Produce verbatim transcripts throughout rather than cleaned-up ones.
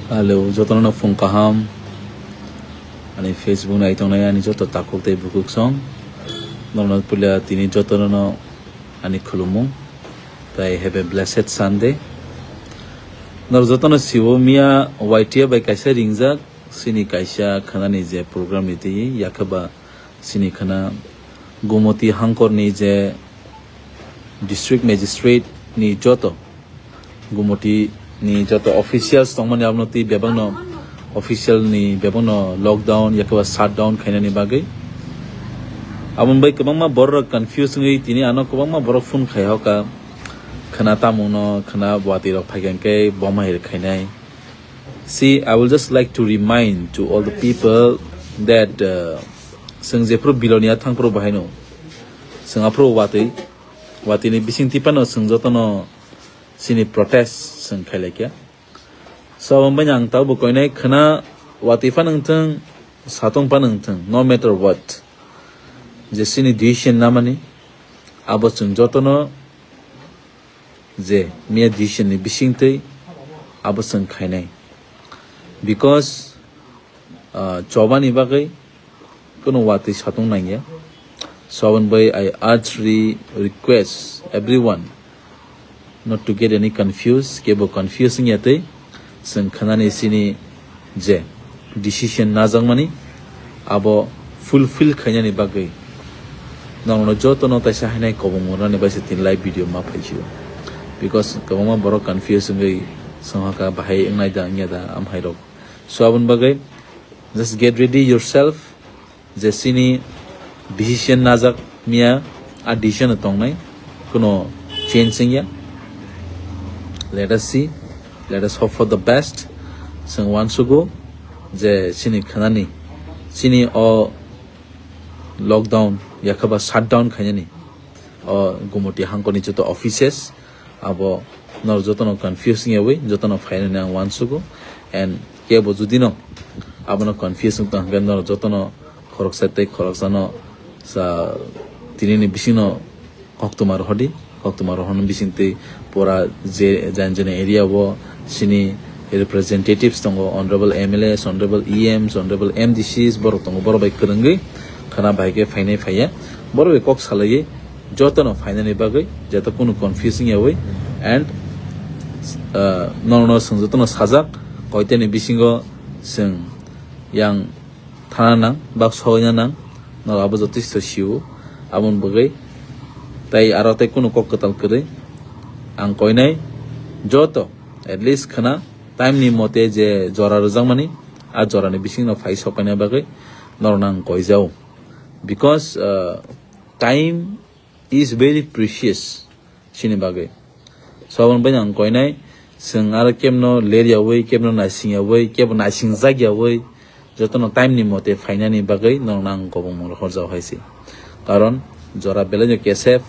Hello, jotono no phung kaham. Ani Facebook nai tongnai ani joto takhuk tei bukhuk song. Norno puila tini jotono no ani khulumung. Tai have a blessed Sunday. Nor jotono siwo miya Y T F bai kaisa ringjak, sini kaisa khanani je program ni twi yakhaba sini khana Gumoti hangkor ni je district magistrate ni joto Gumoti ni joto officials tongmani abono twi bebakno official ni bebakno lockdown yakhaba shutdown khainani bagwi. Aboni bai kwbangma borok confuse wngwi tini ano kwbangma borok phone khai hoka khana tamungno khana watwi rok phaikha hwnkhe bomai rwkhainai. See, I will just like to remind to all the people that, uh, chwng jephuru Bilonia thangphuru bahaino chwng aphuru watwi watwi ni bising tipano chwng jotono chini protest chwng khailaikha. So, aboni baino ang tabuk koinai khwna watwi phano wngthung, satong phano wngthung, no matter what. Je chini decision namani, abo chwng jotono je miya decision ni bisingtwi abo chwng khainai. Because, ah, chobani bagwi kuno watwi satong nangya. So, aboni bai I urge re-, request everyone not to get any confused, kebo confuse wngya tei chwng khanani chini je decision najakmani abo fulfill khainani bagwi nokno jotono taisa hainai kobong rwnani bai se tini live video ma phaisio. Because kwbangma borok confuse wngwi songha kha bahai wngnai da wngya da amhairok. So, aboni bagwi just get ready yourself. Je chini decision najak miya, a decision tongnai, kuno change wngya. Let us see, let us hope for the best. Chwng uansugo je chini khanani, chini o lockdown yakhaba shutdown khainani o Gumoti hangkoni joto offices, abo norok jotono confuse wngyawi jotono phainani ang uansugo. And kebo judino abono confuse wngtong hwnkhe norok jotono khoroksa tei khoroksano sa tinini bisingno koktwma rohordi. Koktwma rohorna bisingtwi pura je jan jani area o chini representatives tongo, honorable M L As, honorable E Ms, honorable M D Cs, borok tongo, borok bai kwrwngwi khana bai khe phainai phaiya, borok bai kok salaiwi jotono phainani bagwi jata kunu confuse wngyawi. And, uh, norokno chwng jotono sajak, koiteni bisingo chwng yang thana nang, bak soina nang, norok abo jotoisto sio, aboni bagwi tai aro tai kunu kok kwtal kwrwi ang koinai joto at least khwna time ni mote je jora rwjakmani, a jorani bisingno phai sokaina bagwi norokno ang koijao. Because, uh, time is very precious chini bagwi. So, aboni bagwi ang koinai, chwng aro kebno ler yawi, kebno naising yawi, kebo naising jak yawi, jotono time ni mote phainani bagwi norokno ang kobong rohorjao hai se. Karon jora belai no kesep,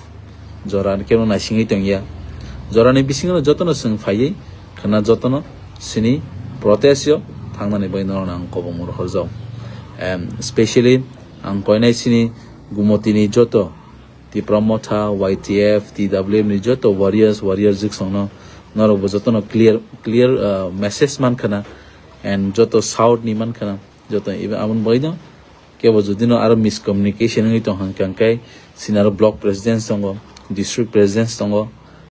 jora kebno naisingwi tongya. Jorani bisingo jotono chwng phaiwi khwna jotono chini protest o thangnani bagwi norokno ang kobong rohorjao. Em, specially ang koinai chini Gumotini joto Tipra Motha, Y T F, T W M ni joto warriors, warrior jiksongno norokbo jotono clear, clear, uh, message mankhana, and joto South ni mankhana, joto iba aboni bagwino kebo judino aro miscommunication wngwi tongkha hwnkhe sinaro block presidents tongo, district presidents tongo,